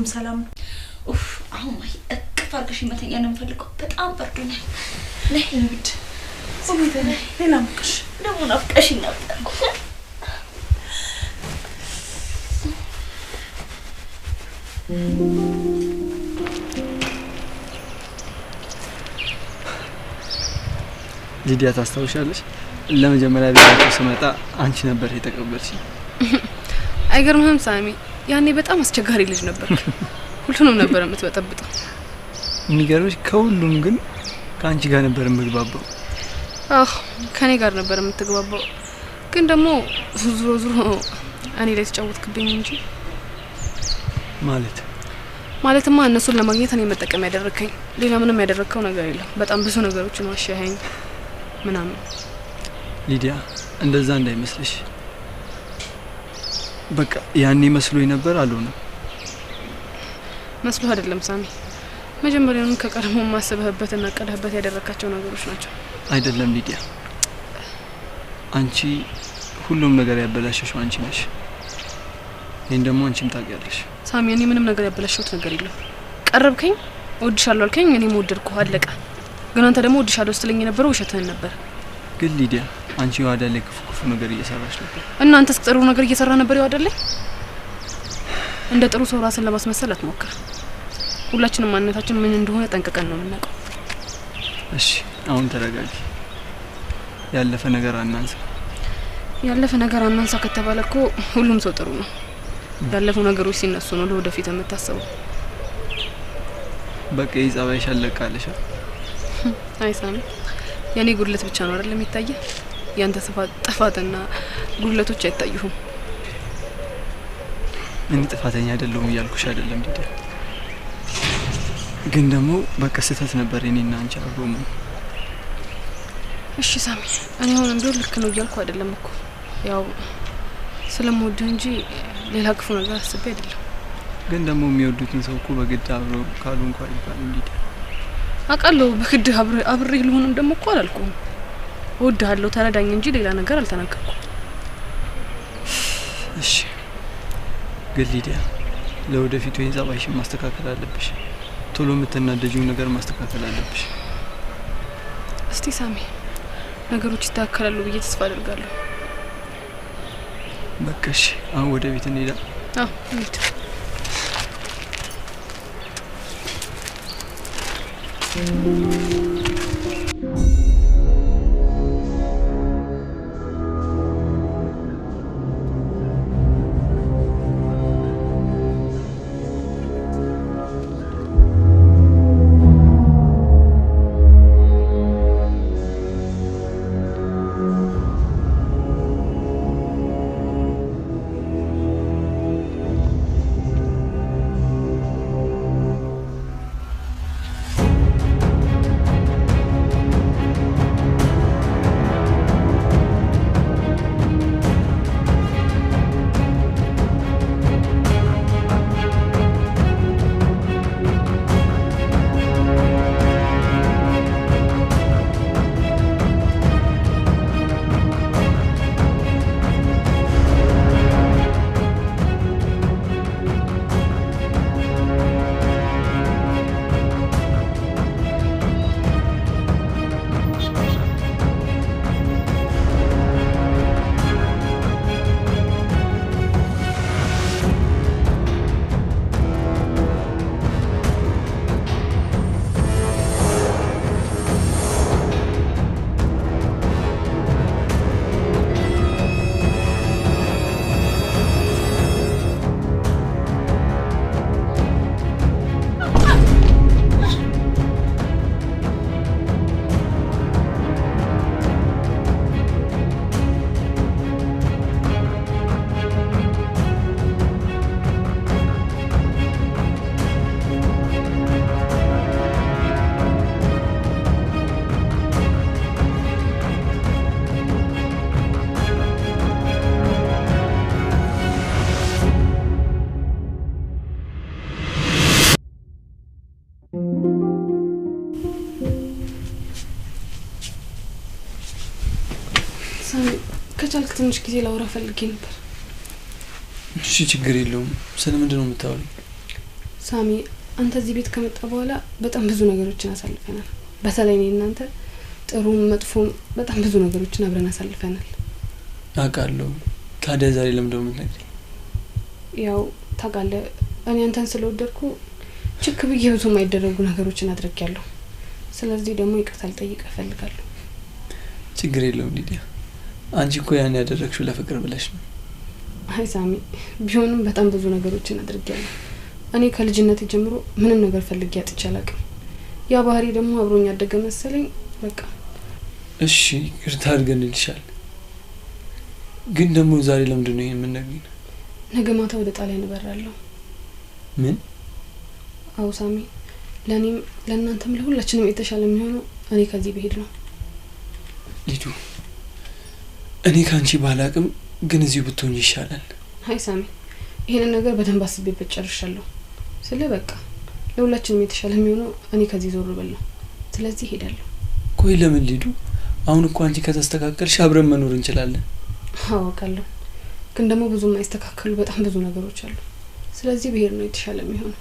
ሁሉም ሰላም ነው። ኡፍ አሁን ማሂ እቅፍ አድርገሽ መተኛ ነው የምፈልገው። በጣም በርዶኛል። ነይ ውድ ጽጌ፣ ነይ ላሙቅሽ። ደግሞ ናፍቀሽኝ ነበር። ሊዲያ ታስታውሻለሽ? ለመጀመሪያ ቤታችሁ ስመጣ አንቺ ነበር የተቀበልሽኝ። አይገርምህም ሳሚ? ያኔ በጣም አስቸጋሪ ልጅ ነበር። ሁሉንም ነበር የምትበጠብጠው። የሚገርምሽ ከሁሉም ግን ከአንቺ ጋር ነበር የምግባባው። አዎ ከኔ ጋር ነበር የምትግባባው፣ ግን ደግሞ ዙሮ ዙሮ እኔ ላይ ተጫወትክብኝ እንጂ። ማለት ማለትማ እነሱን ለማግኘት እኔ መጠቀም ያደረግከኝ፣ ሌላ ምንም ያደረግከው ነገር የለም። በጣም ብዙ ነገሮችን ዋሸኸኝ ምናምን። ሊዲያ እንደዛ እንዳይመስልሽ። በቃ ያኔ መስሎኝ ነበር፣ አልሆነም። መስሎ አይደለም ሳሚ፣ መጀመሪያውንም ከቀድሞ ማሰብህበትና ቀደህበት ያደረካቸው ነገሮች ናቸው። አይደለም ሊዲያ፣ አንቺ ሁሉም ነገር ያበላሸሽው አንቺ ነሽ። ይሄን ደግሞ አንቺም ታውቂያለሽ። ሳሚ፣ እኔ ምንም ነገር ያበላሸሁት ነገር የለም። ቀረብከኝ፣ እወድሻለሁ አልከኝ፣ እኔም ወደድኩህ፣ አለቀ። ግን አንተ ደግሞ እወድሻለሁ ስትለኝ የነበረው ውሸትህን ነበር። ግን ሊዲያ፣ አንቺ የዋዳ ላይ ክፉ ክፉ ነገር እየሰራሽ ነበር። እና አንተስ ጥሩ ነገር እየሰራ ነበር የዋዳ ላይ? እንደ ጥሩ ሰው ራስን ለማስመሰል አትሞክር። ሁላችንም ማንነታችን ምን እንደሆነ ጠንቅቀን ነው የምናውቀው። እሺ አሁን ተረጋጊ። ያለፈ ነገር አናንሳ። ያለፈ ነገር አናንሳ ከተባለ እኮ ሁሉም ሰው ጥሩ ነው። ያለፉ ነገሮች ሲነሱ ነው ለወደፊት የምታስበው። በቃ ይህ ጸባይሽ አለቃለሽ። አይ ሳሚ፣ የኔ ጉድለት ብቻ ነው አይደል የሚታየህ? ያንተ ጥፋትና ጉድለቶች አይታዩህም። እኔ ጥፋተኛ አይደለሁም እያልኩሽ አይደለም ሊዲያ፣ ግን ደግሞ በቃ ስህተት ነበር የኔና አንቺ አብሮ መሆን። እሺ ሳሚ፣ እኔ አሁንም ቢሆን ልክ ነው እያልኩ አይደለም እኮ፣ ያው ስለምወድህ እንጂ ሌላ ክፉ ነገር አስቤ አይደለም። ግን ደግሞ የሚወዱትን ሰው እኮ በግድ አብሮ ካሉ እንኳን ይባላል ሊዲያ። አውቃለሁ፣ በግድ አብሬ ልሆንም ደግሞ እኮ አላልኩም። እወድሃለሁ ተረዳኝ እንጂ ሌላ ነገር አልተናገርኩም። እሺ ግን ሊዲያ፣ ለወደፊቱ ይሄን ጸባይሽን ማስተካከል አለብሽ። ቶሎ የምትናደጂው ነገር ማስተካከል አለብሽ። እስቲ ሳሚ፣ ነገሮች ይስተካከላሉ ብዬ ተስፋ አደርጋለሁ። በቃ እሺ፣ አሁን ወደ ቤት እንሂዳ። አዎ እንሂድ። ከቻልክ ትንሽ ጊዜ ላውራ ፈልጌ ነበር። እሺ ችግር የለውም። ስለምንድን ነው የምታወሪኝ? ሳሚ አንተ እዚህ ቤት ከመጣ በኋላ በጣም ብዙ ነገሮችን አሳልፈናል። በተለይ እኔ እናንተ ጥሩም መጥፎም በጣም ብዙ ነገሮችን አብረን አሳልፈናል። አውቃለሁ። ታዲያ ዛሬ ለምን ደሞ የምትነግሪኝ? ያው ታውቃለህ እኔ አንተን ስለወደድኩ ችክ ብዬ ብዙ የማይደረጉ ነገሮችን አድርጌያለሁ። ስለዚህ ደግሞ ይቅርታ ልጠይቅህ እፈልጋለሁ። ችግር የለውም ሊዲያ፣ አንቺ እኮ ያን ያደረግሽው ለፍቅር ብለሽ ነው። አይ ሳሚ፣ ቢሆንም በጣም ብዙ ነገሮችን አድርጌያለሁ። እኔ ከልጅነቴ ጀምሮ ምንም ነገር ፈልጌ አጥቼ አላውቅም። ያ ባህሪ ደግሞ አብሮኝ ያደገ መሰለኝ። በቃ እሺ ይቅርታ አድርገንልሻል። ግን ደግሞ ዛሬ ለምንድን ነው ይሄን የምንነግሪኝ? ነገ ማታ ወደ ጣሊያን እበራለሁ። ምን? አዎ ሳሚ፣ ለእኔም ለእናንተም ለሁላችንም የተሻለ የሚሆነው እኔ ከዚህ ብሄድ ነው። ሊዱ፣ እኔ ከአንቺ ባላቅም ግን እዚሁ ብትሆኝ ይሻላል። አይ ሳሚ፣ ይሄንን ነገር በደንብ አስቤበት ጨርሻለሁ። ስለ በቃ ለሁላችንም የተሻለ የሚሆነው እኔ ከዚህ ዞር ብል ነው። ስለዚህ እሄዳለሁ። ቆይ ለምን ሊዱ? አሁን እኮ አንቺ ከተስተካከልሽ አብረን መኖር እንችላለን። አውቃለሁ፣ ግን ደግሞ ብዙ የማይስተካከሉ በጣም ብዙ ነገሮች አሉ። ስለዚህ ብሄድ ነው የተሻለ የሚሆነው።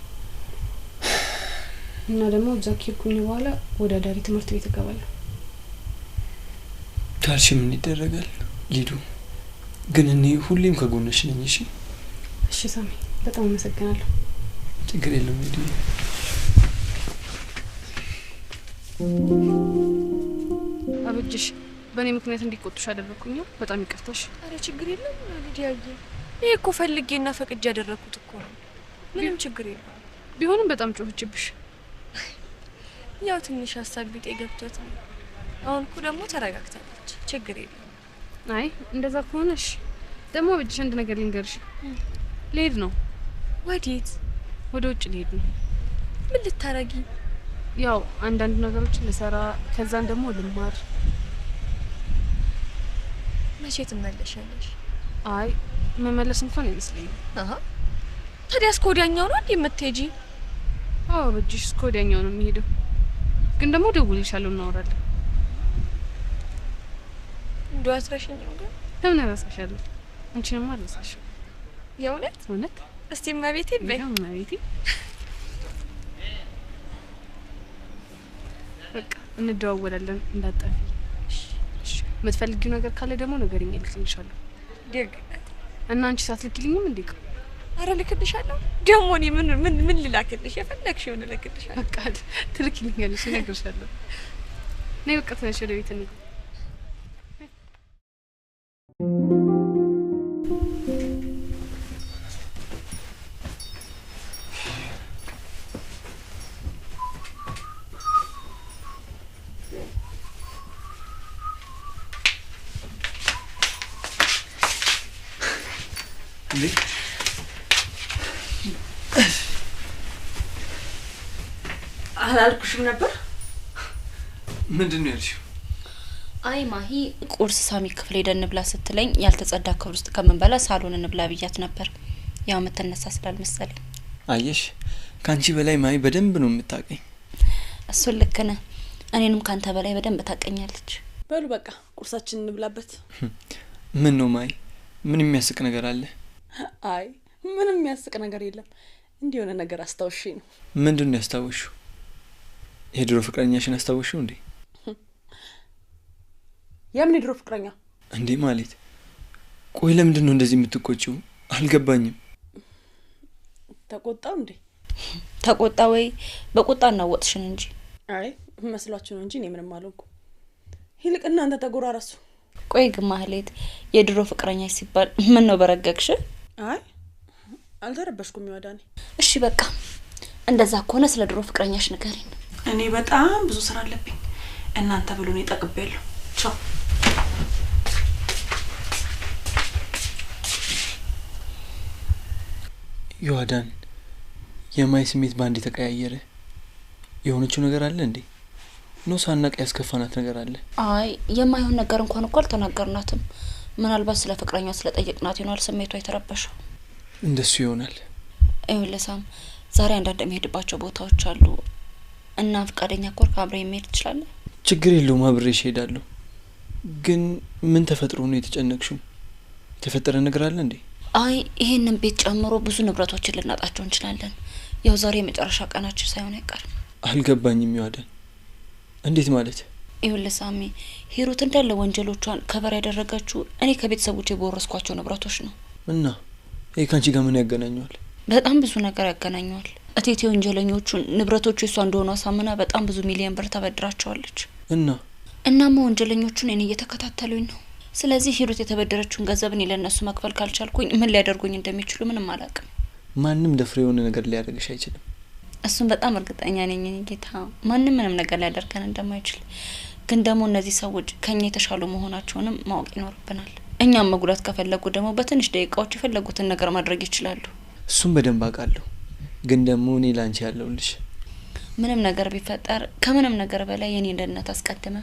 እና ደግሞ እዛ ከሄድኩኝ በኋላ ወደ አዳሪ ትምህርት ቤት እገባለሁ። ካልሽ ምን ይደረጋል ሊዱ? ግን እኔ ሁሌም ከጎንሽ ነኝ። እሺ? እሺ ሳሚ፣ በጣም አመሰግናለሁ። ችግር የለውም ሊዱ። አበጅሽ፣ በእኔ ምክንያት እንዲቆጡሽ አደረኩኝ። በጣም ይቅርታሽ። አረ ችግር የለም ሊዲያዬ፣ ይሄ እኮ ፈልጌና ፈቅጄ ያደረኩት እኮ ነው። ምንም ችግር የለም። ቢሆንም በጣም ጮኸችብሽ። ያው ትንሽ ሀሳብ ቢጤ ገብቶት ነው። አሁን እኮ ደግሞ ተረጋግታለች። ችግር የለም። አይ እንደዛ ከሆነሽ ደግሞ አበጅሽ፣ አንድ ነገር ልንገርሽ። ልሄድ ነው። ወዴት? ወደ ውጭ ልሄድ ነው። ምን ልታረጊ? ያው አንዳንድ ነገሮችን ልሰራ፣ ከዛን ደግሞ ልማር። መቼ ትመለሻለሽ? አይ መመለስ እንኳን አይመስለኝም። አሃ ታዲያ እስከ ወዲያኛው ነው እንዴ የምትሄጂ? አዎ አበጅሽ፣ እስከ ወዲያኛው ነው የምሄደው። ግን ደግሞ እደውልልሻለሁ፣ እናወራለን። እንደው አትረሽኝም ግን? ለምን እረሳሻለሁ? አንቺንማ አልረሳሽም። የእውነት? እውነት። እስቲ እመቤቴ በይ። እመቤቴ። በቃ እንደዋወላለን፣ እንዳትጠፊ። እሺ። የምትፈልጊው ነገር ካለ ደግሞ ንገሪኝ፣ እልክልሻለሁ። ደግ እና አንቺ ሳትልኪልኝም እንዴ? አረ እልክልሻለሁ። ደግሞ እኔ ምን ምን ምን ልላክልሽ? የፈለግሽውን እልክልሻለሁ። በቃ ትልኪልኛለሽ፣ እነግርሻለሁ። ነይ በቃ ተነሽ፣ ወደ ቤት እንሂድ። አላልኩሽም ነበር? ምንድን ነው ያልሽው? አይ ማሂ፣ ቁርስ ሳሚ ክፍል ሄደን እንብላ ስትለኝ ያልተጸዳ ክፍል ውስጥ ከምንበላ ሳሎን እንብላ ብያት ነበር። ያው የምትነሳ ስላልመሰለኝ። አየሽ፣ ካንቺ በላይ ማሂ በደንብ ነው የምታውቀኝ። እሱን ልክ ነህ። እኔንም ካንተ በላይ በደንብ ታውቀኛለች። በሉ በቃ ቁርሳችንን እንብላበት። ምን ነው ማሂ፣ ምን የሚያስቅ ነገር አለ? አይ ምንም የሚያስቅ ነገር የለም። እንዲህ የሆነ ነገር አስታውሼ ነው። ምንድን ነው ያስታወሽው? የድሮ ፍቅረኛሽን አስታወሽው እንዴ? የምን የድሮ ፍቅረኛ እንዴ? ማለት ቆይ፣ ለምንድን ነው እንደዚህ የምትቆጪው? አልገባኝም። ተቆጣው እንዴ? ተቆጣ ወይ? በቁጣ እናወጥሽን እንጂ። አይ መስሏችሁ ነው እንጂ እኔ ምንም አልሆንኩም። ይልቅ እናንተ ተጎራረሱ። ቆይ ግን ማህሌት፣ የድሮ ፍቅረኛሽ ሲባል ምን ነው በረገግሽ? አይ አልተረበሽኩም ይወዳኔ። እሺ በቃ እንደዛ ከሆነ ስለ ድሮ ፍቅረኛሽ ንገሪኝ። እኔ በጣም ብዙ ስራ አለብኝ። እናንተ ብሎ ነው ጠቅቤያለሁ። ቻው። ዮአዳን፣ የማይ ስሜት ባንዴ ተቀያየረ። የሆነችው ነገር አለ እንዴ? ነው ሳናቅ ያስከፋናት ነገር አለ? አይ የማይሆን ነገር እንኳን እኮ አልተናገርናትም። ምናልባት ስለ ፍቅረኛው ስለጠየቅናት ይሆናል ስሜቷ የተረበሸው። እንደሱ ይሆናል። ይኸውልህ ሳም፣ ዛሬ አንዳንድ የሚሄድባቸው ቦታዎች አሉ እና ፍቃደኛ ከሆንክ አብረህ መሄድ ትችላለህ። ችግር የለውም፣ አብሬሽ እሄዳለሁ። ግን ምን ተፈጥሮ ነው የተጨነቅሽው? የተፈጠረ ነገር አለ እንዴ? አይ ይሄንን ቤት ጨምሮ ብዙ ንብረቶችን ልናጣቸው እንችላለን። ያው ዛሬ የመጨረሻ ቀናችን ሳይሆን አይቀርም። አልገባኝም ይዋደን። እንዴት ማለት? ይኸውልህ ሳሚ፣ ሂሩት እንዳለ ወንጀሎቿን ከበር ያደረገችው እኔ ከቤተሰቦቼ በወረስኳቸው ንብረቶች ነው። እና ይሄ ካንቺ ጋር ምን ያገናኘዋል? በጣም ብዙ ነገር ያገናኘዋል። እቴቴ ወንጀለኞቹን ንብረቶቹ የሷ እንደሆኑ አሳምና በጣም ብዙ ሚሊዮን ብር ተበድራቸዋለች። እና እናማ ወንጀለኞቹን እኔ እየተከታተሉኝ ነው። ስለዚህ ሂሩት የተበደረችውን ገንዘብ እኔ ለእነሱ መክፈል ካልቻልኩኝ ምን ሊያደርጉኝ እንደሚችሉ ምንም አላውቅም። ማንም ደፍሮ የሆነ ነገር ሊያደርግሽ አይችልም። እሱን በጣም እርግጠኛ ነኝ የኔ ጌታ፣ ማንም ምንም ነገር ሊያደርገን እንደማይችል። ግን ደግሞ እነዚህ ሰዎች ከኛ የተሻሉ መሆናቸውንም ማወቅ ይኖርብናል። እኛም መጉዳት ከፈለጉ ደግሞ በትንሽ ደቂቃዎች የፈለጉትን ነገር ማድረግ ይችላሉ። እሱን በደንብ አውቃለሁ። ግን ደግሞ እኔ ላንቺ ያለሁልሽ። ምንም ነገር ቢፈጠር ከምንም ነገር በላይ የኔን ደህንነት አስቀድመ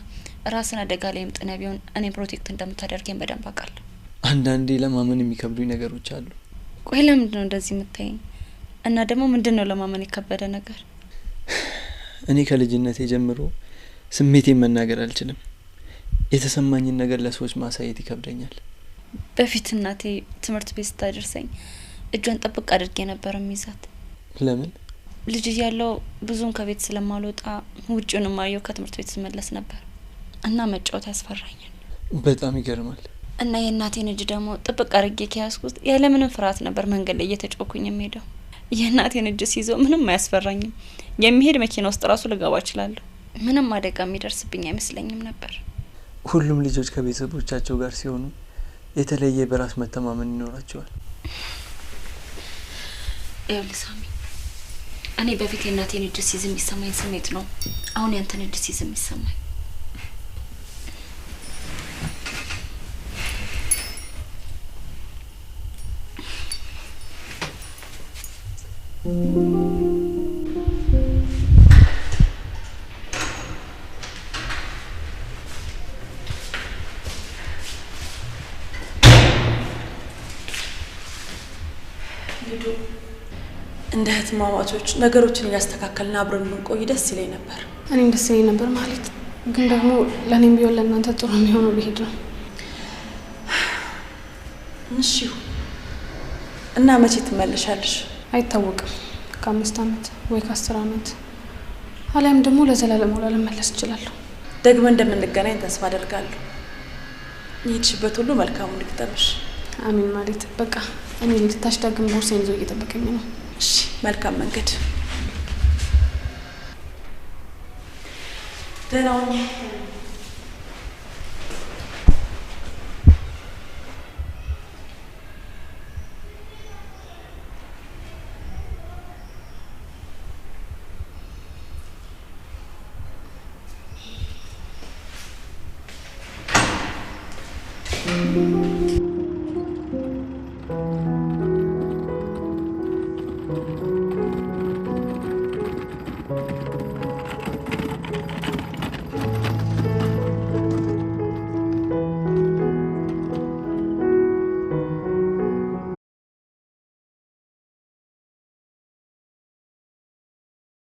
ራስን አደጋ ላይም ጥለህ ቢሆን እኔን protect እንደምታደርገኝ በደንብ አውቃለሁ። አንዳንዴ ለማመን የሚከብዱኝ ነገሮች አሉ። ቆይ ለምንድን ነው እንደዚህ የምታየኝ? እና ደግሞ ምንድን ነው ለማመን የከበደ ነገር? እኔ ከልጅነቴ ጀምሮ ስሜቴን መናገር አልችልም። የተሰማኝን ነገር ለሰዎች ማሳየት ይከብደኛል። በፊት እናቴ ትምህርት ቤት ስታደርሰኝ እጇን ጥብቅ አድርጌ ነበር የሚይዛት። ለምን? ልጅ እያለሁ ብዙም ከቤት ስለማልወጣ ውጪውን የማየው ከትምህርት ቤት ስመለስ ነበር እና መጫወት ያስፈራኛል። በጣም ይገርማል። እና የእናቴን እጅ ደግሞ ጥብቅ አድርጌ ከያዝኩት ያለምንም ፍርሃት ነበር መንገድ ላይ እየተጮኩኝ የምሄደው። የእናቴን እጅ ሲይዘው ምንም አያስፈራኝም። የሚሄድ መኪና ውስጥ ራሱ ልገባ እችላለሁ። ምንም አደጋ የሚደርስብኝ አይመስለኝም ነበር። ሁሉም ልጆች ከቤተሰቦቻቸው ጋር ሲሆኑ የተለየ በራስ መተማመን ይኖራቸዋል። ይኸውልህ ሳሚ፣ እኔ በፊት የእናቴን እጅ ሲይዝ የሚሰማኝ ስሜት ነው አሁን ያንተን እጅ ሲይዝ የሚሰማኝ። ሊዱ፣ እንደ እህትማማቾች ነገሮችን እያስተካከልን አብረን ብንቆይ ደስ ይለኝ ነበር። እኔም ደስ ይለኝ ነበር ማለት፣ ግን ደግሞ ለእኔም ቢሆን ለእናንተ ጥሩ የሚሆነው ብሄድ ነው። እሺ። እና መቼ ትመለሻለሽ? አይታወቅም። ከ5 ዓመት ወይ ከ10 ዓመት አሊያም ደግሞ ለዘላለም ላልመለስ እችላለሁ። ደግመን እንደምንገናኝ ተስፋ አደርጋለሁ። የሄድሽበት ሁሉ መልካሙን ይግጠምሽ። አሜን። ማለት በቃ እኔ ልታሽ ዳግም ቦርሳዬን ይዞ እየጠበቀኝ ነው። እሺ፣ መልካም መንገድ። ደህና ሁኚ።